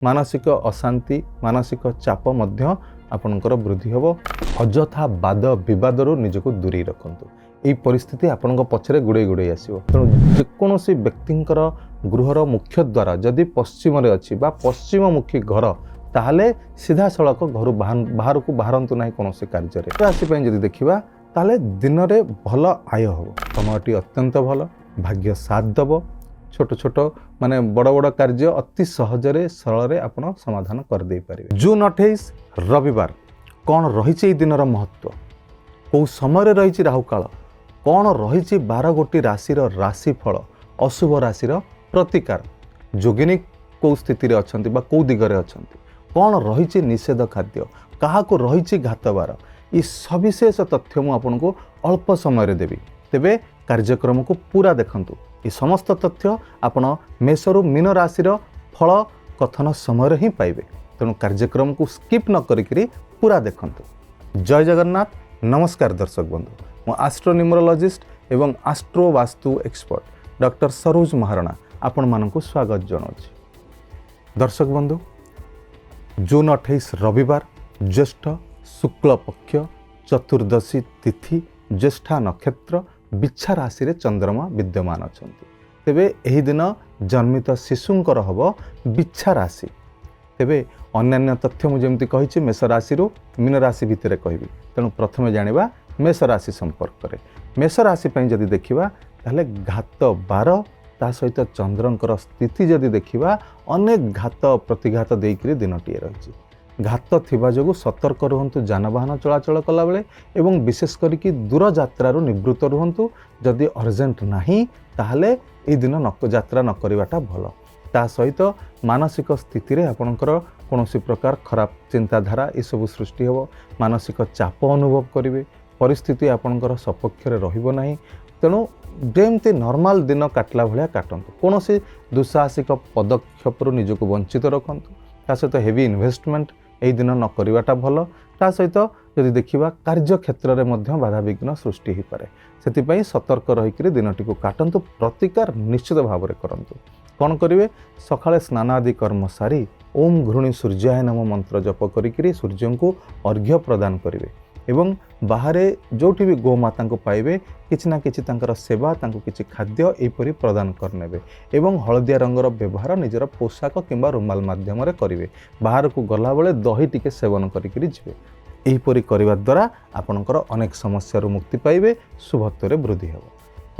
ମାନସିକ ଅଶାନ୍ତି, ମାନସିକ ଚାପ ମଧ୍ୟ ଆପଣଙ୍କର ବୃଦ୍ଧି ହେବ। ଅଯଥା ବାଦ ବିବାଦରୁ ନିଜକୁ ଦୂରେଇ ରଖନ୍ତୁ। ଏହି ପରିସ୍ଥିତି ଆପଣଙ୍କ ପଛରେ ଗୁଡ଼େଇ ଗୁଡ଼େଇ ଆସିବ। ତେଣୁ ଯେକୌଣସି ବ୍ୟକ୍ତିଙ୍କର ଗୃହର ମୁଖ୍ୟ ଦ୍ୱାର ଯଦି ପଶ୍ଚିମରେ ଅଛି ବା ପଶ୍ଚିମମୁଖୀ ଘର, ତାହେଲେ ସିଧାସଳଖ ଘରୁ ବାହାରକୁ ବାହାରନ୍ତୁ ନାହିଁ କୌଣସି କାର୍ଯ୍ୟରେ। ରାଶି ପାଇଁ ଯଦି ଦେଖିବା, ତାହେଲେ ଦିନରେ ଭଲ ଆୟ ହେବ। ସମୟଟି ଅତ୍ୟନ୍ତ ଭଲ, ଭାଗ୍ୟ ସାଥ ଦେବ। ଛୋଟ ଛୋଟ ମାନେ ବଡ଼ ବଡ଼ କାର୍ଯ୍ୟ ଅତି ସହଜରେ ସରଳରେ ଆପଣ ସମାଧାନ କରିଦେଇପାରିବେ। ଜୁନ୍ 28 ରବିବାର, କ'ଣ ରହିଛି ଏଇ ଦିନର ମହତ୍ତ୍ୱ? କେଉଁ ସମୟରେ ରହିଛି ରାହୁକାଳ? କ'ଣ ରହିଛି 12 ଗୋଟି ରାଶିର ରାଶିଫଳ, ଅଶୁଭ ରାଶିର ପ୍ରତିକାର, ଯୋଗିନୀ କେଉଁ ସ୍ଥିତିରେ ଅଛନ୍ତି ବା କେଉଁ ଦିଗରେ ଅଛନ୍ତି, କ'ଣ ରହିଛି ନିଷେଧ ଖାଦ୍ୟ, କାହାକୁ ରହିଛି ଘାତବାର, ଏ ସବିଶେଷ ତଥ୍ୟ ମୁଁ ଆପଣଙ୍କୁ ଅଳ୍ପ ସମୟରେ ଦେବି। ତେବେ କାର୍ଯ୍ୟକ୍ରମକୁ ପୁରା ଦେଖନ୍ତୁ। ଏ ସମସ୍ତ ତଥ୍ୟ ଆପଣ ମେଷରୁ ମୀନ ରାଶିର ଫଳ କଥନ ସମୟରେ ହିଁ ପାଇବେ। ତେଣୁ କାର୍ଯ୍ୟକ୍ରମକୁ ସ୍କିପ୍ ନ କରିକିରି ପୁରା ଦେଖନ୍ତୁ। ଜୟ ଜଗନ୍ନାଥ। ନମସ୍କାର ଦର୍ଶକ ବନ୍ଧୁ, ମୁଁ ଆଷ୍ଟ୍ରୋ ନ୍ୟୁମରୋଲୋଜିଷ୍ଟ ଏବଂ ଆଷ୍ଟ୍ରୋ ବାସ୍ତୁ ଏକ୍ସପର୍ଟ ଡକ୍ଟର ସରୋଜ ମହାରଣା ଆପଣମାନଙ୍କୁ ସ୍ୱାଗତ ଜଣାଉଛି। ଦର୍ଶକ ବନ୍ଧୁ, ଜୁନ୍ 28 ରବିବାର, ଜ୍ୟେଷ୍ଠ ଶୁକ୍ଳ ପକ୍ଷ ଚତୁର୍ଦ୍ଦଶୀ ତିଥି, ଜ୍ୟେଷ୍ଠା ନକ୍ଷତ୍ର, ବିଛା ରାଶିରେ ଚନ୍ଦ୍ରମା ବିଦ୍ୟମାନ ଅଛନ୍ତି। ତେବେ ଏହି ଦିନ ଜନ୍ମିତ ଶିଶୁଙ୍କର ହେବ ବିଛା ରାଶି। ତେବେ ଅନ୍ୟାନ୍ୟ ତଥ୍ୟ ମୁଁ ଯେମିତି କହିଛି, ମେଷ ରାଶିରୁ ମୀନ ରାଶି ଭିତରେ କହିବି। ତେଣୁ ପ୍ରଥମେ ଜାଣିବା ମେଷ ରାଶି ସମ୍ପର୍କରେ। ମେଷ ରାଶି ପାଇଁ ଯଦି ଦେଖିବା, ତାହେଲେ ଘାତ ବାର, ତା ସହିତ ଚନ୍ଦ୍ରଙ୍କର ସ୍ଥିତି ଯଦି ଦେଖିବା, ଅନେକ ଘାତ ପ୍ରତିଘାତ ଦେଇକରି ଦିନଟିଏ ରହିଛି। ଘାତ ଥିବା ଯୋଗୁଁ ସତର୍କ ରୁହନ୍ତୁ ଯାନବାହନ ଚଳାଚଳ କଲାବେଳେ ଏବଂ ବିଶେଷ କରିକି ଦୂରଯାତ୍ରାରୁ ନିବୃତ୍ତ ରୁହନ୍ତୁ। ଯଦି ଅର୍ଜେଣ୍ଟ ନାହିଁ, ତାହେଲେ ଏଇ ଦିନ ଯାତ୍ରା ନ କରିବାଟା ଭଲ। ତା ସହିତ ମାନସିକ ସ୍ଥିତିରେ ଆପଣଙ୍କର କୌଣସି ପ୍ରକାର ଖରାପ ଚିନ୍ତାଧାରା ଏସବୁ ସୃଷ୍ଟି ହେବ। ମାନସିକ ଚାପ ଅନୁଭବ କରିବେ। ପରିସ୍ଥିତି ଆପଣଙ୍କର ସପକ୍ଷରେ ରହିବ ନାହିଁ। ତେଣୁ ଯେମିତି ନର୍ମାଲ ଦିନ କାଟିଲା ଭଳିଆ କାଟନ୍ତୁ। କୌଣସି ଦୁଃସାହସିକ ପଦକ୍ଷେପରୁ ନିଜକୁ ବଞ୍ଚିତ ରଖନ୍ତୁ। ତା ସହିତ ହେଭି ଇନଭେଷ୍ଟମେଣ୍ଟ ଏହି ଦିନ ନ କରିବାଟା ଭଲ। ତା ସହିତ ଯଦି ଦେଖିବା, କାର୍ଯ୍ୟକ୍ଷେତ୍ରରେ ମଧ୍ୟ ବାଧାବିଘ୍ନ ସୃଷ୍ଟି ହୋଇପାରେ। ସେଥିପାଇଁ ସତର୍କ ରହିକରି ଦିନଟିକୁ କାଟନ୍ତୁ। ପ୍ରତିକାର ନିଶ୍ଚିତ ଭାବରେ କରନ୍ତୁ। କ'ଣ କରିବେ? ସକାଳେ ସ୍ନାନାଦି କର୍ମ ସାରି ଓମ୍ ଘୃଣୀ ସୂର୍ଯ୍ୟାୟ ନମ ମନ୍ତ୍ର ଜପ କରିକିରି ସୂର୍ଯ୍ୟଙ୍କୁ ଅର୍ଘ୍ୟ ପ୍ରଦାନ କରିବେ ଏବଂ ବାହାରେ ଯେଉଁଠି ବି ଗୋମାତାଙ୍କୁ ପାଇବେ, କିଛି ନା କିଛି ତାଙ୍କର ସେବା, ତାଙ୍କୁ କିଛି ଖାଦ୍ୟ ଏହିପରି ପ୍ରଦାନ କରିନେବେ ଏବଂ ହଳଦିଆ ରଙ୍ଗର ବ୍ୟବହାର ନିଜର ପୋଷାକ କିମ୍ବା ରୁମାଲ ମାଧ୍ୟମରେ କରିବେ। ବାହାରକୁ ଗଲାବେଳେ ଦହି ଟିକେ ସେବନ କରିକିରି ଯିବେ। ଏହିପରି କରିବା ଦ୍ୱାରା ଆପଣଙ୍କର ଅନେକ ସମସ୍ୟାରୁ ମୁକ୍ତି ପାଇବେ, ଶୁଭତ୍ୱରେ ବୃଦ୍ଧି ହେବ।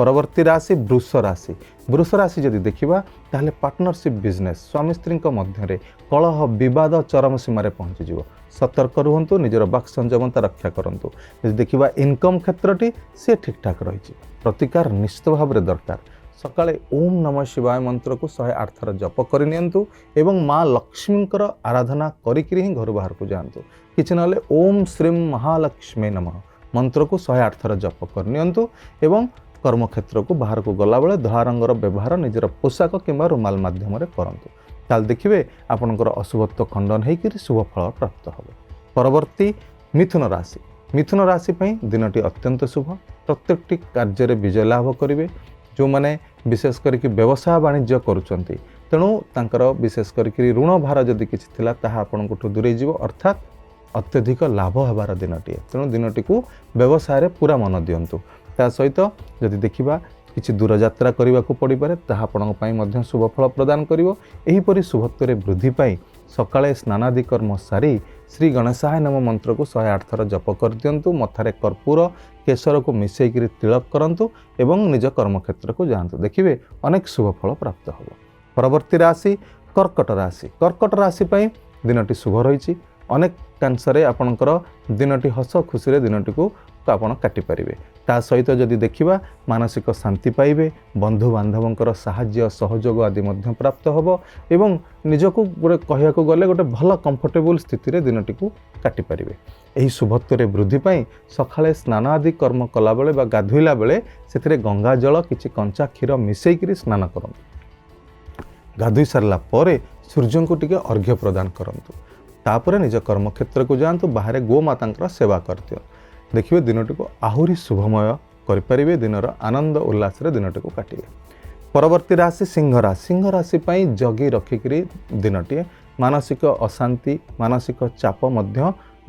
ପରବର୍ତ୍ତୀ ରାଶି ବୃଷ ରାଶି। ବୃଷ ରାଶି ଯଦି ଦେଖିବା, ତାହେଲେ ପାର୍ଟନରସିପ୍ ବିଜନେସ୍, ସ୍ୱାମୀ ସ୍ତ୍ରୀଙ୍କ ମଧ୍ୟରେ କଳହ ବିବାଦ ଚରମ ସୀମାରେ ପହଞ୍ଚିଯିବ। ସତର୍କ ରୁହନ୍ତୁ, ନିଜର ବାକ୍ ସଂଯମତା ରକ୍ଷା କରନ୍ତୁ। ଯଦି ଦେଖିବା, ଇନକମ୍ କ୍ଷେତ୍ରଟି ସେ ଠିକ୍ଠାକ୍ ରହିଛି। ପ୍ରତିକାର ନିଶ୍ଚିତ ଭାବରେ ଦରକାର। ସକାଳେ ଓମ୍ ନମ ଶିବାୟ ମନ୍ତ୍ରକୁ 108 ଥର ଜପ କରିନିଅନ୍ତୁ ଏବଂ ମା ଲକ୍ଷ୍ମୀଙ୍କର ଆରାଧନା କରିକିରି ହିଁ ଘରୁ ବାହାରକୁ ଯାଆନ୍ତୁ। କିଛି ନହେଲେ ଓମ୍ ଶ୍ରୀମ୍ ମହାଲକ୍ଷ୍ମୀ ନମଃ ମନ୍ତ୍ରକୁ 108 ଥର ଜପ କରିନିଅନ୍ତୁ ଏବଂ କର୍ମକ୍ଷେତ୍ରକୁ ବାହାରକୁ ଗଲାବେଳେ ଧଳା ରଙ୍ଗର ବ୍ୟବହାର ନିଜର ପୋଷାକ କିମ୍ବା ରୁମାଲ ମାଧ୍ୟମରେ କରନ୍ତୁ। ତାହେଲେ ଦେଖିବେ ଆପଣଙ୍କର ଅଶୁଭତ୍ୱ ଖଣ୍ଡନ ହେଇକରି ଶୁଭ ଫଳ ପ୍ରାପ୍ତ ହେବ। ପରବର୍ତ୍ତୀ ମିଥୁନ ରାଶି। ମିଥୁନ ରାଶି ପାଇଁ ଦିନଟି ଅତ୍ୟନ୍ତ ଶୁଭ। ପ୍ରତ୍ୟେକଟି କାର୍ଯ୍ୟରେ ବିଜୟ ଲାଭ କରିବେ। ଯେଉଁମାନେ ବିଶେଷ କରିକି ବ୍ୟବସାୟ ବାଣିଜ୍ୟ କରୁଛନ୍ତି, ତେଣୁ ତାଙ୍କର ବିଶେଷ କରିକି ଋଣ ଭାର ଯଦି କିଛି ଥିଲା, ତାହା ଆପଣଙ୍କଠୁ ଦୂରେଇ ଯିବ। ଅର୍ଥାତ୍ ଅତ୍ୟଧିକ ଲାଭ ହେବାର ଦିନଟିଏ। ତେଣୁ ଦିନଟିକୁ ବ୍ୟବସାୟରେ ପୁରା ମନ ଦିଅନ୍ତୁ। ତା ସହିତ ଯଦି ଦେଖିବା, କିଛି ଦୂରଯାତ୍ରା କରିବାକୁ ପଡ଼ିପାରେ, ତାହା ଆପଣଙ୍କ ପାଇଁ ମଧ୍ୟ ଶୁଭ ଫଳ ପ୍ରଦାନ କରିବ। ଏହିପରି ଶୁଭତ୍ୱରେ ବୃଦ୍ଧି ପାଇଁ ସକାଳେ ସ୍ନାନାଦି କର୍ମ ସାରି ଶ୍ରୀ ଗଣେଶାୟ ନମ ମନ୍ତ୍ରକୁ 108 ଥର ଜପ କରିଦିଅନ୍ତୁ। ମଥାରେ କର୍ପୂର କେଶରକୁ ମିଶାଇକିରି ତିଳକ କରନ୍ତୁ ଏବଂ ନିଜ କର୍ମକ୍ଷେତ୍ରକୁ ଯାଆନ୍ତୁ। ଦେଖିବେ ଅନେକ ଶୁଭ ଫଳ ପ୍ରାପ୍ତ ହେବ। ପରବର୍ତ୍ତୀ ରାଶି କର୍କଟ ରାଶି। କର୍କଟ ରାଶି ପାଇଁ ଦିନଟି ଶୁଭ ରହିଛି। ଅନେକାଂଶରେ ଆପଣଙ୍କର ଦିନଟି ହସ ଖୁସିରେ ଦିନଟିକୁ ଆପଣ କାଟିପାରିବେ। ତା ସହିତ ଯଦି ଦେଖିବା, ମାନସିକ ଶାନ୍ତି ପାଇବେ। ବନ୍ଧୁବାନ୍ଧବଙ୍କର ସାହାଯ୍ୟ ସହଯୋଗ ଆଦି ମଧ୍ୟ ପ୍ରାପ୍ତ ହେବ ଏବଂ ନିଜକୁ ଗୋଟେ କହିବାକୁ ଗଲେ ଗୋଟେ ଭଲ କମ୍ଫର୍ଟେବୁଲ୍ ସ୍ଥିତିରେ ଦିନଟିକୁ କାଟିପାରିବେ। ଏହି ଶୁଭତ୍ୱରେ ବୃଦ୍ଧି ପାଇଁ ସକାଳେ ସ୍ନାନ ଆଦି କର୍ମ କଲାବେଳେ ବା ଗାଧୋଇଲା ବେଳେ ସେଥିରେ ଗଙ୍ଗା ଜଳ, କିଛି କଞ୍ଚା କ୍ଷୀର ମିଶାଇକିରି ସ୍ନାନ କରନ୍ତୁ। ଗାଧୋଇ ସାରିଲା ପରେ ସୂର୍ଯ୍ୟଙ୍କୁ ଟିକେ ଅର୍ଘ୍ୟ ପ୍ରଦାନ କରନ୍ତୁ। ତାପରେ ନିଜ କର୍ମକ୍ଷେତ୍ରକୁ ଯାଆନ୍ତୁ। ବାହାରେ ଗୋମାତାଙ୍କର ସେବା କରିଦିଅନ୍ତୁ। ଦେଖିବେ ଦିନଟିକୁ ଆହୁରି ଶୁଭମୟ କରିପାରିବେ। ଦିନର ଆନନ୍ଦ ଉଲ୍ଲାସରେ ଦିନଟିକୁ କାଟିବେ। ପରବର୍ତ୍ତୀ ରାଶି ସିଂହ ରାଶି। ସିଂହ ରାଶି ପାଇଁ ଜଗି ରଖିକିରି ଦିନଟିଏ। ମାନସିକ ଅଶାନ୍ତି, ମାନସିକ ଚାପ ମଧ୍ୟ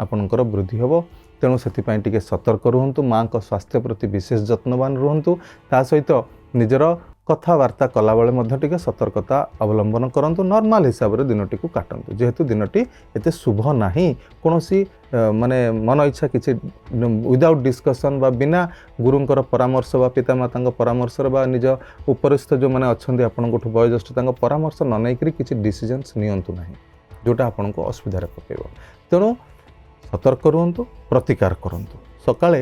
ଆପଣଙ୍କର ବୃଦ୍ଧି ହେବ। ତେଣୁ ସେଥିପାଇଁ ଟିକେ ସତର୍କ ରୁହନ୍ତୁ। ମାଆଙ୍କ ସ୍ୱାସ୍ଥ୍ୟ ପ୍ରତି ବିଶେଷ ଯତ୍ନବାନ ରୁହନ୍ତୁ। ତା ସହିତ ନିଜର କଥାବାର୍ତ୍ତା କଲାବେଳେ ମଧ୍ୟ ଟିକେ ସତର୍କତା ଅବଲମ୍ବନ କରନ୍ତୁ। ନର୍ମାଲ ହିସାବରେ ଦିନଟିକୁ କାଟନ୍ତୁ। ଯେହେତୁ ଦିନଟି ଏତେ ଶୁଭ ନାହିଁ, କୌଣସି ମାନେ ମନ ଇଚ୍ଛା କିଛି ୱିଦାଉଟ୍ ଡିସ୍କସନ୍ ବା ବିନା ଗୁରୁଙ୍କର ପରାମର୍ଶ ବା ପିତାମାତାଙ୍କ ପରାମର୍ଶରେ ବା ନିଜ ଉପରିସ୍ଥ ଯେଉଁମାନେ ଅଛନ୍ତି ଆପଣଙ୍କଠୁ ବୟୋଜ୍ୟେଷ୍ଠ, ତାଙ୍କ ପରାମର୍ଶ ନ ନେଇକରି କିଛି ଡିସିଜନ୍ସ ନିଅନ୍ତୁ ନାହିଁ, ଯେଉଁଟା ଆପଣଙ୍କୁ ଅସୁବିଧାରେ ପକାଇବ। ତେଣୁ ସତର୍କ ରୁହନ୍ତୁ, ପ୍ରତିକାର କରନ୍ତୁ। ସକାଳେ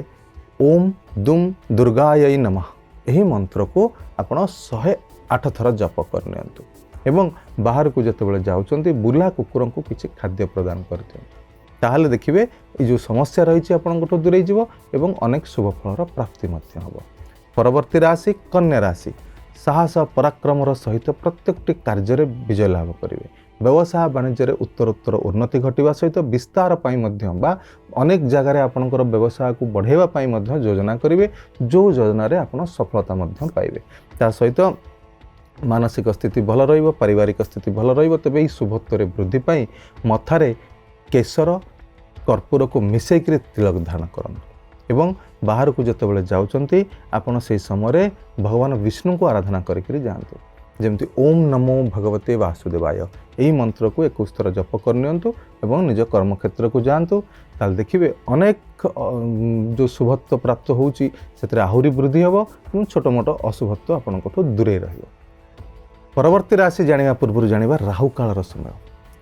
ଓମ୍ ଦୁମ୍ ଦୁର୍ଗାୟୈ ନମଃ ଏହି ମନ୍ତ୍ରକୁ ଆପଣ 108 ଥର ଜପ କରିନିଅନ୍ତୁ ଏବଂ ବାହାରକୁ ଯେତେବେଳେ ଯାଉଛନ୍ତି, ବୁଲା କୁକୁରଙ୍କୁ କିଛି ଖାଦ୍ୟ ପ୍ରଦାନ କରିଦିଅନ୍ତୁ। ତାହେଲେ ଦେଖିବେ, ଏଇ ଯେଉଁ ସମସ୍ୟା ରହିଛି ଆପଣଙ୍କଠୁ ଦୂରେଇ ଯିବ ଏବଂ ଅନେକ ଶୁଭ ଫଳର ପ୍ରାପ୍ତି ମଧ୍ୟ ହେବ। ପରବର୍ତ୍ତୀ ରାଶି କନ୍ୟା ରାଶି। ସାହସ ପରାକ୍ରମର ସହିତ ପ୍ରତ୍ୟେକଟି କାର୍ଯ୍ୟରେ ବିଜୟ ଲାଭ କରିବେ। ବ୍ୟବସାୟ ବାଣିଜ୍ୟରେ ଉତ୍ତରୋତ୍ତର ଉନ୍ନତି ଘଟିବା ସହିତ ବିସ୍ତାର ପାଇଁ ମଧ୍ୟ ବା ଅନେକ ଜାଗାରେ ଆପଣଙ୍କର ବ୍ୟବସାୟକୁ ବଢ଼ାଇବା ପାଇଁ ମଧ୍ୟ ଯୋଜନା କରିବେ, ଯେଉଁ ଯୋଜନାରେ ଆପଣ ସଫଳତା ମଧ୍ୟ ପାଇବେ। ତା ସହିତ ମାନସିକ ସ୍ଥିତି ଭଲ ରହିବ, ପାରିବାରିକ ସ୍ଥିତି ଭଲ ରହିବ। ତେବେ ଏହି ଶୁଭତ୍ୱରେ ବୃଦ୍ଧି ପାଇଁ ମଥାରେ କେଶର କର୍ପୂରକୁ ମିଶାଇକରି ତିଲକ ଧାରଣ କରନ୍ତୁ ଏବଂ ବାହାରକୁ ଯେତେବେଳେ ଯାଉଛନ୍ତି, ଆପଣ ସେହି ସମୟରେ ଭଗବାନ ବିଷ୍ଣୁଙ୍କୁ ଆରାଧନା କରିକରି ଯାଆନ୍ତୁ। ଯେମିତି ଓମ୍ ନମୋ ଭଗବତେ ବାସୁଦେବାୟ ଏହି ମନ୍ତ୍ରକୁ 21 ଥର ଜପ କରିନିଅନ୍ତୁ ଏବଂ ନିଜ କର୍ମକ୍ଷେତ୍ରକୁ ଯାଆନ୍ତୁ। ତାହେଲେ ଦେଖିବେ, ଅନେକ ଯେଉଁ ଶୁଭତ୍ୱ ପ୍ରାପ୍ତ ହେଉଛି ସେଥିରେ ଆହୁରି ବୃଦ୍ଧି ହେବ ଏବଂ ଛୋଟ ମୋଟ ଅଶୁଭତ୍ୱ ଆପଣଙ୍କଠୁ ଦୂରେଇ ରହିବ। ପରବର୍ତ୍ତୀ ରାଶି ଜାଣିବା ପୂର୍ବରୁ ଜାଣିବା ରାହୁକାଳର ସମୟ,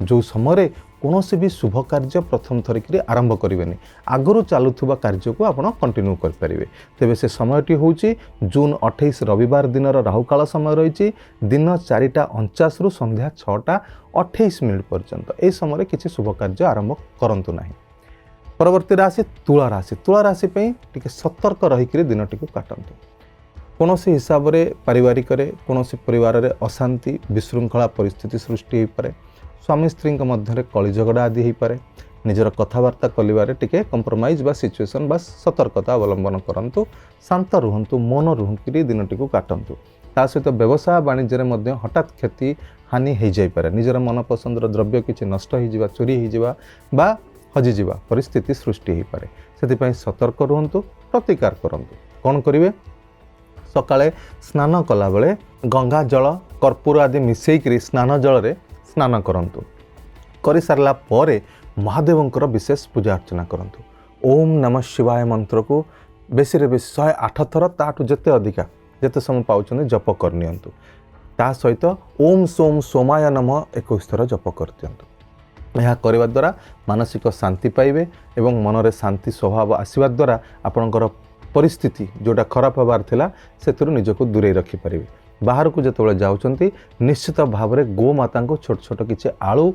ଯେଉଁ ସମୟରେ କୌଣସି ବି ଶୁଭ କାର୍ଯ୍ୟ ପ୍ରଥମ ଥରିକିରି ଆରମ୍ଭ କରିବେନି। ଆଗରୁ ଚାଲୁଥିବା କାର୍ଯ୍ୟକୁ ଆପଣ କଣ୍ଟିନ୍ୟୁ କରିପାରିବେ। ତେବେ ସେ ସମୟଟି ହେଉଛି ଜୁନ୍ 28 ରବିବାର ଦିନର ରାହୁକାଳ ସମୟ ରହିଛି, ଦିନ 4ଟା 49ରୁ ସନ୍ଧ୍ୟା 6ଟା 28 ମିନିଟ୍ ପର୍ଯ୍ୟନ୍ତ। ଏହି ସମୟରେ କିଛି ଶୁଭ କାର୍ଯ୍ୟ ଆରମ୍ଭ କରନ୍ତୁ ନାହିଁ। ପରବର୍ତ୍ତୀ ରାଶି ତୁଳା ରାଶି। ତୁଳା ରାଶି ପାଇଁ ଟିକେ ସତର୍କ ରହିକରି ଦିନଟିକୁ କାଟନ୍ତୁ। କୌଣସି ହିସାବରେ ପାରିବାରିକରେ କୌଣସି ପରିବାରରେ ଅଶାନ୍ତି, ବିଶୃଙ୍ଖଳା ପରିସ୍ଥିତି ସୃଷ୍ଟି ହୋଇପାରେ। ସ୍ୱାମୀ ସ୍ତ୍ରୀଙ୍କ ମଧ୍ୟରେ କଳି ଝଗଡ଼ା ଆଦି ହୋଇପାରେ। ନିଜର କଥାବାର୍ତ୍ତା କରିବାରେ ଟିକେ କମ୍ପ୍ରମାଇଜ୍ ବା ସିଚୁଏସନ୍ ବା ସତର୍କତା ଅବଲମ୍ବନ କରନ୍ତୁ। ଶାନ୍ତ ରୁହନ୍ତୁ, ମୌନ ରୁହିକିରି ଦିନଟିକୁ କାଟନ୍ତୁ। ତା ସହିତ ବ୍ୟବସାୟ ବାଣିଜ୍ୟରେ ମଧ୍ୟ ହଠାତ୍ କ୍ଷତି ହାନି ହେଇଯାଇପାରେ। ନିଜର ମନପସନ୍ଦର ଦ୍ରବ୍ୟ କିଛି ନଷ୍ଟ ହେଇଯିବା, ଚୋରି ହେଇଯିବା ବା ହଜିଯିବା ପରିସ୍ଥିତି ସୃଷ୍ଟି ହୋଇପାରେ। ସେଥିପାଇଁ ସତର୍କ ରୁହନ୍ତୁ, ପ୍ରତିକାର କରନ୍ତୁ। କ'ଣ କରିବେ? ସକାଳେ ସ୍ନାନ କଲାବେଳେ ଗଙ୍ଗା ଜଳ, କର୍ପୂର ଆଦି ମିଶାଇକିରି ସ୍ନାନ ଜଳରେ ସ୍ନାନ କରନ୍ତୁ। କରିସାରିଲା ପରେ ମହାଦେବଙ୍କର ବିଶେଷ ପୂଜା ଅର୍ଚ୍ଚନା କରନ୍ତୁ। ଓମ୍ ନମଃ ଶିବାୟ ମନ୍ତ୍ରକୁ ବେଶୀରେ ବେଶୀ 108 ଥର, ତାଠୁ ଯେତେ ଅଧିକା ଯେତେ ସମୟ ପାଉଛନ୍ତି ଜପ କରିନିଅନ୍ତୁ। ତା ସହିତ ଓମ୍ ସୋମ ସୋମାୟ ନମଃ 21 ଥର ଜପ କରିଦିଅନ୍ତୁ। ଏହା କରିବା ଦ୍ୱାରା ମାନସିକ ଶାନ୍ତି ପାଇବେ ଏବଂ ମନରେ ଶାନ୍ତି ସ୍ୱଭାବ ଆସିବା ଦ୍ୱାରା ଆପଣଙ୍କର ପରିସ୍ଥିତି ଯେଉଁଟା ଖରାପ ହେବାର ଥିଲା, ସେଥିରୁ ନିଜକୁ ଦୂରେଇ ରଖିପାରିବେ। ବାହାରକୁ ଯେତେବେଳେ ଯାଉଛନ୍ତି, ନିଶ୍ଚିତ ଭାବରେ ଗୋମାତାଙ୍କୁ ଛୋଟ ଛୋଟ କିଛି ଆଳୁ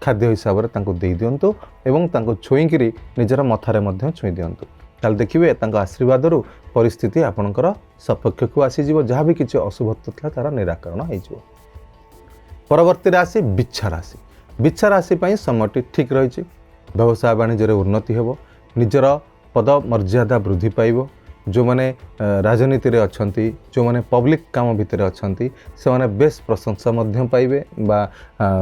ଖାଦ୍ୟ ହିସାବରେ ତାଙ୍କୁ ଦେଇଦିଅନ୍ତୁ ଏବଂ ତାଙ୍କୁ ଛୁଇଁକିରି ନିଜର ମଥାରେ ମଧ୍ୟ ଛୁଇଁ ଦିଅନ୍ତୁ। ତାହେଲେ ଦେଖିବେ, ତାଙ୍କ ଆଶୀର୍ବାଦରୁ ପରିସ୍ଥିତି ଆପଣଙ୍କର ସପକ୍ଷକୁ ଆସିଯିବ। ଯାହା ବି କିଛି ଅଶୁଭତ୍ୱ ଥିଲା, ତା'ର ନିରାକରଣ ହେଇଯିବ। ପରବର୍ତ୍ତୀ ରାଶି ବିଛା ରାଶି। ବିଛା ରାଶି ପାଇଁ ସମୟଟି ଠିକ୍ ରହିଛି। ବ୍ୟବସାୟ ବାଣିଜ୍ୟରେ ଉନ୍ନତି ହେବ, ନିଜର ପଦ ମର୍ଯ୍ୟାଦା ବୃଦ୍ଧି ପାଇବ। ଯେଉଁମାନେ ରାଜନୀତିରେ ଅଛନ୍ତି, ଯେଉଁମାନେ ପବ୍ଲିକ୍ କାମ ଭିତରେ ଅଛନ୍ତି, ସେମାନେ ବେଶ ପ୍ରଶଂସା ମଧ୍ୟ ପାଇବେ ବା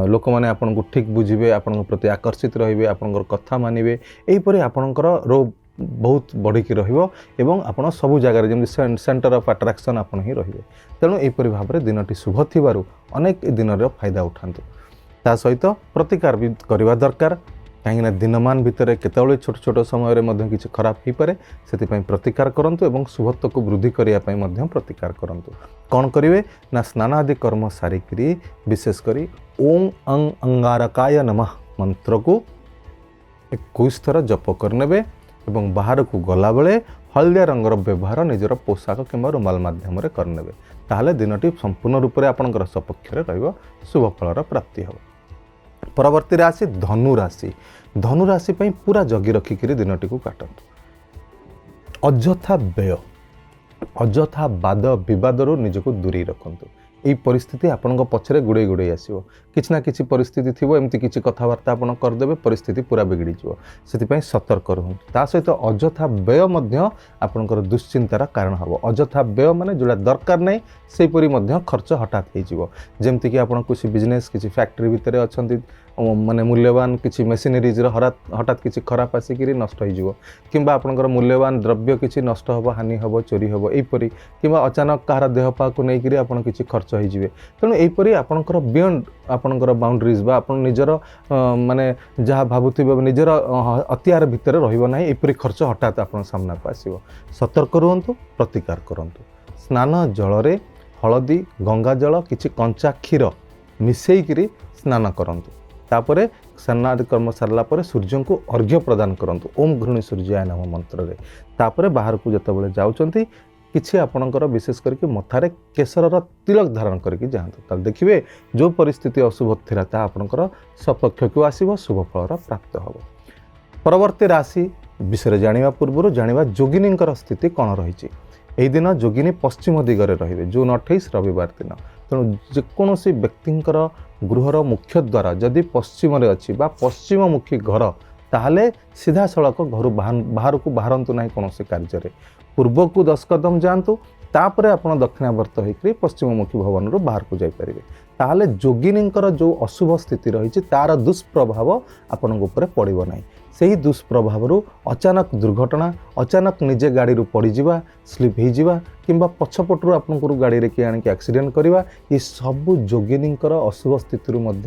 ଲୋକମାନେ ଆପଣଙ୍କୁ ଠିକ୍ ବୁଝିବେ, ଆପଣଙ୍କ ପ୍ରତି ଆକର୍ଷିତ ରହିବେ, ଆପଣଙ୍କର କଥା ମାନିବେ। ଏହିପରି ଆପଣଙ୍କର ରୋ ବହୁତ ବଢ଼ିକି ରହିବ ଏବଂ ଆପଣ ସବୁ ଜାଗାରେ ଯେମିତି ସେଣ୍ଟର ଅଫ୍ ଆଟ୍ରାକ୍ସନ୍ ଆପଣ ହିଁ ରହିବେ। ତେଣୁ ଏହିପରି ଭାବରେ ଦିନଟି ଶୁଭ ଥିବାରୁ ଅନେକ ଏ ଦିନର ଫାଇଦା ଉଠାନ୍ତୁ। ତା ସହିତ ପ୍ରତିକାର ବି କରିବା ଦରକାର, କାହିଁକିନା ଦିନମାନ ଭିତରେ କେତେବେଳେ ଛୋଟ ଛୋଟ ସମୟରେ ମଧ୍ୟ କିଛି ଖରାପ ହେଇପାରେ। ସେଥିପାଇଁ ପ୍ରତିକାର କରନ୍ତୁ ଏବଂ ଶୁଭତ୍ୱକୁ ବୃଦ୍ଧି କରିବା ପାଇଁ ମଧ୍ୟ ପ୍ରତିକାର କରନ୍ତୁ। କ'ଣ କରିବେ ନା, ସ୍ନାନ ଆଦି କର୍ମ ସାରିକିରି ବିଶେଷ କରି ଓಂ ଅଂ ଅଙ୍ଗାରକାୟ ନମଃ ମନ୍ତ୍ରକୁ 21 ଥର ଜପ କରିନେବେ ଏବଂ ବାହାରକୁ ଗଲାବେଳେ ହଳଦିଆ ରଙ୍ଗର ବ୍ୟବହାର ନିଜର ପୋଷାକ କିମ୍ବା ରୁମାଲ ମାଧ୍ୟମରେ କରିନେବେ। ତାହେଲେ ଦିନଟି ସମ୍ପୂର୍ଣ୍ଣ ରୂପରେ ଆପଣଙ୍କର ସପକ୍ଷରେ ରହିବ, ଶୁଭ ଫଳର ପ୍ରାପ୍ତି ହେବ। ପରବର୍ତ୍ତୀ ରାଶି ଧନୁ ରାଶି। ଧନୁ ରାଶି ପାଇଁ ପୁରା ଜଗି ରଖିକିରି ଦିନଟିକୁ କାଟନ୍ତୁ। ଅଯଥା ବ୍ୟୟ, ଅଯଥା ବାଦ ବିବାଦରୁ ନିଜକୁ ଦୂରେଇ ରଖନ୍ତୁ। ଏଇ ପରିସ୍ଥିତି ଆପଣଙ୍କ ପଛରେ ଗୋଡ଼େଇ ଗୋଡ଼େଇ ଆସିବ। କିଛି ନା କିଛି ପରିସ୍ଥିତି ଥିବ, ଏମିତି କିଛି କଥାବାର୍ତ୍ତା ଆପଣ କରିଦେବେ, ପରିସ୍ଥିତି ପୁରା ବିଗିଡ଼ିଯିବ। ସେଥିପାଇଁ ସତର୍କ ରୁହନ୍ତୁ। ତା ସହିତ ଅଯଥା ବ୍ୟୟ ମଧ୍ୟ ଆପଣଙ୍କର ଦୁଶ୍ଚିନ୍ତାର କାରଣ ହେବ। ଅଯଥା ବ୍ୟୟ ମାନେ ଯେଉଁଟା ଦରକାର ନାହିଁ, ସେହିପରି ମଧ୍ୟ ଖର୍ଚ୍ଚ ହଠାତ୍ ହେଇଯିବ। ଯେମିତିକି ଆପଣ କିଛି ବିଜନେସ୍, କିଛି ଫ୍ୟାକ୍ଟ୍ରି ଭିତରେ ଅଛନ୍ତି, ମାନେ ମୂଲ୍ୟବାନ କିଛି ମେସିନେରିଜ୍ର ହଠାତ୍ କିଛି ଖରାପ ଆସିକିରି ନଷ୍ଟ ହେଇଯିବ, କିମ୍ବା ଆପଣଙ୍କର ମୂଲ୍ୟବାନ ଦ୍ରବ୍ୟ କିଛି ନଷ୍ଟ ହେବ, ହାନି ହେବ, ଚୋରି ହେବ ଏହିପରି, କିମ୍ବା ଅଚାନକ କାହାର ଦେହ ପାକୁ ନେଇକରି ଆପଣ କିଛି ଖର୍ଚ୍ଚ ହେଇଯିବେ। ତେଣୁ ଏହିପରି ଆପଣଙ୍କର ବିୟଣ୍ଡ ଆପଣଙ୍କର ବାଉଣ୍ଡରିଜ୍ ବା ଆପଣ ନିଜର ମାନେ ଯାହା ଭାବୁଥିବେ ନିଜର ଅକ୍ତିଆର ଭିତରେ ରହିବ ନାହିଁ, ଏପରି ଖର୍ଚ୍ଚ ହଠାତ୍ ଆପଣ ସାମ୍ନାକୁ ଆସିବ। ସତର୍କ ରୁହନ୍ତୁ, ପ୍ରତିକାର କରନ୍ତୁ। ସ୍ନାନ ଜଳରେ ହଳଦୀ, ଗଙ୍ଗା ଜଳ, କିଛି କଞ୍ଚା କ୍ଷୀର ମିଶେଇକିରି ସ୍ନାନ କରନ୍ତୁ। ତାପରେ ସ୍ନାନାଦି କର୍ମ ସାରିଲା ପରେ ସୂର୍ଯ୍ୟଙ୍କୁ ଅର୍ଘ୍ୟ ପ୍ରଦାନ କରନ୍ତୁ ଓମ୍ ଘୃଣୀ ସୂର୍ଯ୍ୟାୟ ନମଃ ମନ୍ତ୍ରରେ। ତାପରେ ବାହାରକୁ ଯେତେବେଳେ ଯାଉଛନ୍ତି, କିଛି ଆପଣଙ୍କର ବିଶେଷ କରିକି ମଥାରେ କେଶରର ତିଲକ ଧାରଣ କରିକି ଯାଆନ୍ତୁ। ତାହେଲେ ଦେଖିବେ ଯେଉଁ ପରିସ୍ଥିତି ଅଶୁଭ ଥିଲା ତାହା ଆପଣଙ୍କର ସପକ୍ଷକୁ ଆସିବ, ଶୁଭ ଫଳର ପ୍ରାପ୍ତ ହେବ। ପରବର୍ତ୍ତୀ ରାଶି ବିଷୟରେ ଜାଣିବା ପୂର୍ବରୁ ଜାଣିବା ଯୋଗିନୀଙ୍କର ସ୍ଥିତି କ'ଣ ରହିଛି। ଏହି ଦିନ ଯୋଗିନୀ ପଶ୍ଚିମ ଦିଗରେ ରହିବେ, ଜୁନ୍ 28 ରବିବାର ଦିନ। ତେଣୁ ଯେକୌଣସି ବ୍ୟକ୍ତିଙ୍କର ଗୃହର ମୁଖ୍ୟ ଦ୍ୱାର ଯଦି ପଶ୍ଚିମରେ ଅଛି ବା ପଶ୍ଚିମମୁଖୀ ଘର, ତାହେଲେ ସିଧାସଳଖ ଘରୁ ବାହାରକୁ ବାହାରନ୍ତୁ ନାହିଁ କୌଣସି କାର୍ଯ୍ୟରେ। ପୂର୍ବକୁ 10 କଦମ ଯାଆନ୍ତୁ, ତାପରେ ଆପଣ ଦକ୍ଷିଣାବର୍ତ୍ତ ହୋଇକରି ପଶ୍ଚିମମୁଖୀ ଭବନରୁ ବାହାରକୁ ଯାଇପାରିବେ। ତାହେଲେ ଯୋଗିନୀଙ୍କର ଯେଉଁ ଅଶୁଭ ସ୍ଥିତି ରହିଛି ତାର ଦୁଷ୍ପ୍ରଭାବ ଆପଣଙ୍କ ଉପରେ ପଡ଼ିବ ନାହିଁ। ସେହି ଦୁଷ୍ପ୍ରଭାବରୁ ଅଚାନକ ଦୁର୍ଘଟଣା, ଅଚାନକ ନିଜେ ଗାଡ଼ିରୁ ପଡ଼ିଯିବା, ସ୍ଲିପ୍ ହେଇଯିବା, କିମ୍ବା ପଛପଟରୁ ଆପଣଙ୍କୁ ଗାଡ଼ିରେ କିଏ ଆଣିକି ଆକ୍ସିଡେଣ୍ଟ କରିବା, ଏସବୁ ଯୋଗିନୀଙ୍କର ଅଶୁଭ ସ୍ଥିତିରୁ ମଧ୍ୟ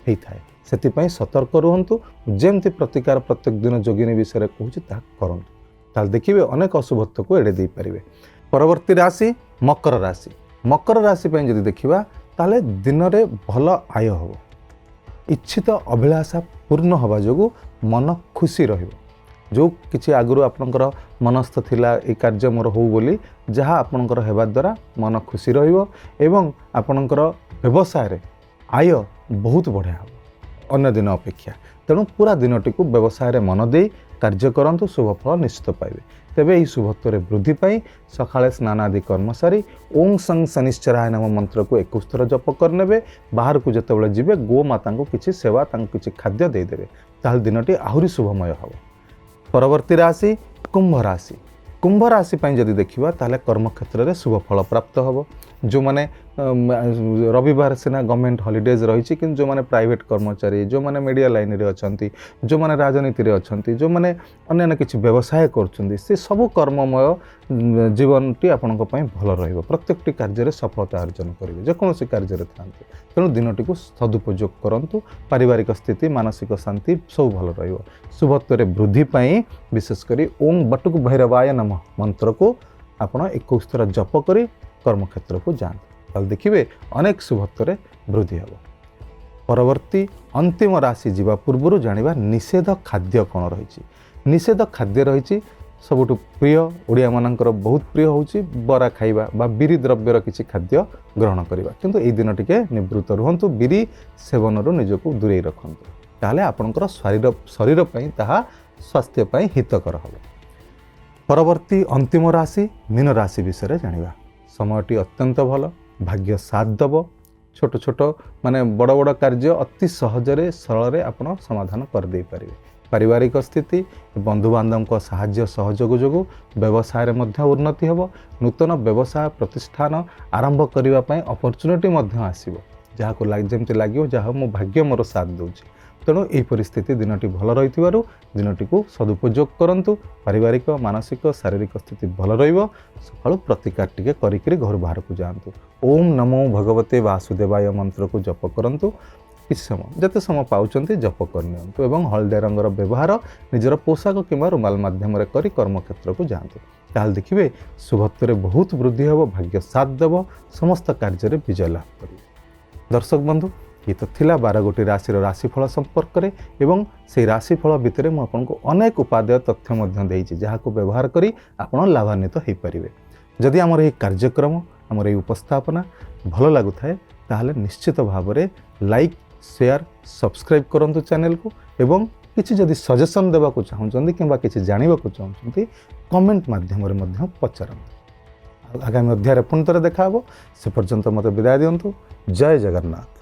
ହେଇଥାଏ। ସେଥିପାଇଁ ସତର୍କ ରୁହନ୍ତୁ। ଯେମିତି ପ୍ରତିକାର ପ୍ରତ୍ୟେକ ଦିନ ଯୋଗିନୀ ବିଷୟରେ କହୁଛି ତାହା କରନ୍ତୁ, ତାହେଲେ ଦେଖିବେ ଅନେକ ଅଶୁଭତ୍ୱକୁ ଏଡ଼େଇ ଦେଇପାରିବେ। ପରବର୍ତ୍ତୀ ରାଶି ମକର ରାଶି। ମକର ରାଶି ପାଇଁ ଯଦି ଦେଖିବା ତାହେଲେ ଦିନରେ ଭଲ ଆୟ ହେବ, ଇଚ୍ଛିତ ଅଭିଳାଷା ପୂର୍ଣ୍ଣ ହେବା ଯୋଗୁଁ ମନ ଖୁସି ରହିବ। ଯେଉଁ କିଛି ଆଗରୁ ଆପଣଙ୍କର ମନସ୍ଥ ଥିଲା ଏଇ କାର୍ଯ୍ୟ ମୋର ହେଉ ବୋଲି, ଯାହା ଆପଣଙ୍କର ହେବା ଦ୍ୱାରା ମନ ଖୁସି ରହିବ ଏବଂ ଆପଣଙ୍କର ବ୍ୟବସାୟରେ ଆୟ ବହୁତ ବଢ଼ିଆ ହେବ ଅନ୍ୟ ଦିନ ଅପେକ୍ଷା। ତେଣୁ ପୁରା ଦିନଟିକୁ ବ୍ୟବସାୟରେ ମନ ଦେଇ କାର୍ଯ୍ୟ କରନ୍ତୁ, ଶୁଭଫଳ ନିଶ୍ଚିତ ପାଇବେ। ତେବେ ଏହି ଶୁଭତ୍ୱରେ ବୃଦ୍ଧି ପାଇଁ ସକାଳେ ସ୍ନାନାଦି କର୍ମ ସାରି ଓଂ ସଂ ଶନିଶ୍ଚରାୟ ନମଃ ମନ୍ତ୍ରକୁ 21 ଥର ଜପ କରିନେବେ। ବାହାରକୁ ଯେତେବେଳେ ଯିବେ ଗୋମାତାଙ୍କୁ କିଛି ସେବା, ତାଙ୍କୁ କିଛି ଖାଦ୍ୟ ଦେଇଦେବେ, ତାହେଲେ ଦିନଟି ଆହୁରି ଶୁଭମୟ ହେବ। ପରବର୍ତ୍ତୀ ରାଶି କୁମ୍ଭ ରାଶି। କୁମ୍ଭ ରାଶି ପାଇଁ ଯଦି ଦେଖିବା ତାହେଲେ କର୍ମକ୍ଷେତ୍ରରେ ଶୁଭ ଫଳ ପ୍ରାପ୍ତ ହେବ। ଯେଉଁମାନେ ରବିବାର ସିନା ଗଭର୍ଣ୍ଣମେଣ୍ଟ ହଲିଡେଜ୍ ରହିଛି, କିନ୍ତୁ ଯେଉଁମାନେ ପ୍ରାଇଭେଟ୍ କର୍ମଚାରୀ, ଯେଉଁମାନେ ମିଡ଼ିଆ ଲାଇନ୍ରେ ଅଛନ୍ତି, ଯେଉଁମାନେ ରାଜନୀତିରେ ଅଛନ୍ତି, ଯେଉଁମାନେ ଅନ୍ୟାନ୍ୟ କିଛି ବ୍ୟବସାୟ କରୁଛନ୍ତି, ସେ ସବୁ କର୍ମମୟ ଜୀବନଟି ଆପଣଙ୍କ ପାଇଁ ଭଲ ରହିବ। ପ୍ରତ୍ୟେକଟି କାର୍ଯ୍ୟରେ ସଫଳତା ଅର୍ଜନ କରିବେ, ଯେକୌଣସି କାର୍ଯ୍ୟରେ ଥାଆନ୍ତୁ। ତେଣୁ ଦିନଟିକୁ ସଦୁପଯୋଗ କରନ୍ତୁ। ପାରିବାରିକ ସ୍ଥିତି, ମାନସିକ ଶାନ୍ତି ସବୁ ଭଲ ରହିବ। ଶୁଭତ୍ୱରେ ବୃଦ୍ଧି ପାଇଁ ବିଶେଷ କରି ଓଂ ବଟୁକ ଭୈରବାୟ ନମଃ ମନ୍ତ୍ରକୁ ଆପଣ 21 ଥର ଜପ କରି କର୍ମକ୍ଷେତ୍ରକୁ ଯାଆନ୍ତୁ, ତାହେଲେ ଦେଖିବେ ଅନେକ ଶୁଭତ୍ୱରେ ବୃଦ୍ଧି ହେବ। ପରବର୍ତ୍ତୀ ଅନ୍ତିମ ରାଶି ଯିବା ପୂର୍ବରୁ ଜାଣିବା ନିଷେଧ ଖାଦ୍ୟ କ'ଣ ରହିଛି। ନିଷେଧ ଖାଦ୍ୟ ରହିଛି ସବୁଠୁ ପ୍ରିୟ, ଓଡ଼ିଆମାନଙ୍କର ବହୁତ ପ୍ରିୟ ହେଉଛି ବରା ଖାଇବା ବା ବିରି ଦ୍ରବ୍ୟର କିଛି ଖାଦ୍ୟ ଗ୍ରହଣ କରିବା। କିନ୍ତୁ ଏଇ ଦିନ ଟିକେ ନିବୃତ୍ତ ରୁହନ୍ତୁ, ବିରି ସେବନରୁ ନିଜକୁ ଦୂରେଇ ରଖନ୍ତୁ, ତାହେଲେ ଆପଣଙ୍କର ଶରୀର ପାଇଁ ତାହା ସ୍ୱାସ୍ଥ୍ୟ ପାଇଁ ହିତକର ହେବ। ପରବର୍ତ୍ତୀ ଅନ୍ତିମ ରାଶି ମୀନ ରାଶି ବିଷୟରେ ଜାଣିବା। ସମୟଟି ଅତ୍ୟନ୍ତ ଭଲ, ଭାଗ୍ୟ ସାଥ ଦେବ। ଛୋଟ ଛୋଟ ମାନେ ବଡ଼ ବଡ଼ କାର୍ଯ୍ୟ ଅତି ସହଜରେ ସରଳରେ ଆପଣ ସମାଧାନ କରିଦେଇପାରିବେ। ପାରିବାରିକ ସ୍ଥିତି, ବନ୍ଧୁବାନ୍ଧବଙ୍କ ସାହାଯ୍ୟ ସହଯୋଗ ଯୋଗୁଁ ବ୍ୟବସାୟରେ ମଧ୍ୟ ଉନ୍ନତି ହେବ। ନୂତନ ବ୍ୟବସାୟ ପ୍ରତିଷ୍ଠାନ ଆରମ୍ଭ କରିବା ପାଇଁ ଅପରଚ୍ୟୁନିଟି ମଧ୍ୟ ଆସିବ, ଯାହାକୁ ଯେମିତି ଲାଗିବ ଯାହା ମୋ ଭାଗ୍ୟ ମୋର ସାଥ ଦେଉଛି। ତେଣୁ ଏହି ପରିସ୍ଥିତି ଦିନଟି ଭଲ ରହିଥିବାରୁ ଦିନଟିକୁ ସଦୁପଯୋଗ କରନ୍ତୁ। ପାରିବାରିକ, ମାନସିକ, ଶାରୀରିକ ସ୍ଥିତି ଭଲ ରହିବ। ସକାଳୁ ପ୍ରତିକାର ଟିକେ କରିକିରି ଘରୁ ବାହାରକୁ ଯାଆନ୍ତୁ। ଓମ୍ ନମୋ ଭଗବତେ ବାସୁଦେବାୟ ମନ୍ତ୍ରକୁ ଜପ କରନ୍ତୁ। କିଛି ସମୟ, ଯେତେ ସମୟ ପାଉଛନ୍ତି ଜପ କରିନିଅନ୍ତୁ ଏବଂ ହଳଦିଆ ରଙ୍ଗର ବ୍ୟବହାର ନିଜର ପୋଷାକ କିମ୍ବା ରୁମାଲ ମାଧ୍ୟମରେ କରି କର୍ମକ୍ଷେତ୍ରକୁ ଯାଆନ୍ତୁ। ତାହେଲେ ଦେଖିବେ ଶୁଭତ୍ୱରେ ବହୁତ ବୃଦ୍ଧି ହେବ, ଭାଗ୍ୟ ସାଥ ଦେବ, ସମସ୍ତ କାର୍ଯ୍ୟରେ ବିଜୟ ଲାଭ କରିବେ। ଦର୍ଶକ ବନ୍ଧୁ, ଇଏ ତ ଥିଲା 12 ଗୋଟି ରାଶିର ରାଶିଫଳ ସମ୍ପର୍କରେ ଏବଂ ସେଇ ରାଶିଫଳ ଭିତରେ ମୁଁ ଆପଣଙ୍କୁ ଅନେକ ଉପାଦେୟ ତଥ୍ୟ ମଧ୍ୟ ଦେଇଛି, ଯାହାକୁ ବ୍ୟବହାର କରି ଆପଣ ଲାଭାନ୍ୱିତ ହୋଇପାରିବେ। ଯଦି ଆମର ଏହି କାର୍ଯ୍ୟକ୍ରମ, ଆମର ଏହି ଉପସ୍ଥାପନା ଭଲ ଲାଗୁଥାଏ, ତାହେଲେ ନିଶ୍ଚିତ ଭାବରେ ଲାଇକ୍, ସେୟାର, ସବସ୍କ୍ରାଇବ୍ କରନ୍ତୁ ଚ୍ୟାନେଲକୁ ଏବଂ କିଛି ଯଦି ସଜେସନ୍ ଦେବାକୁ ଚାହୁଁଛନ୍ତି କିମ୍ବା କିଛି ଜାଣିବାକୁ ଚାହୁଁଛନ୍ତି, କମେଣ୍ଟ ମାଧ୍ୟମରେ ମଧ୍ୟ ପଚାରନ୍ତୁ। ଆଗାମୀ ଅଧ୍ୟାୟରେ ପୁଣି ଥରେ ଦେଖା ହେବ, ସେ ପର୍ଯ୍ୟନ୍ତ ମୋତେ ବିଦାୟ ଦିଅନ୍ତୁ। ଜୟ ଜଗନ୍ନାଥ।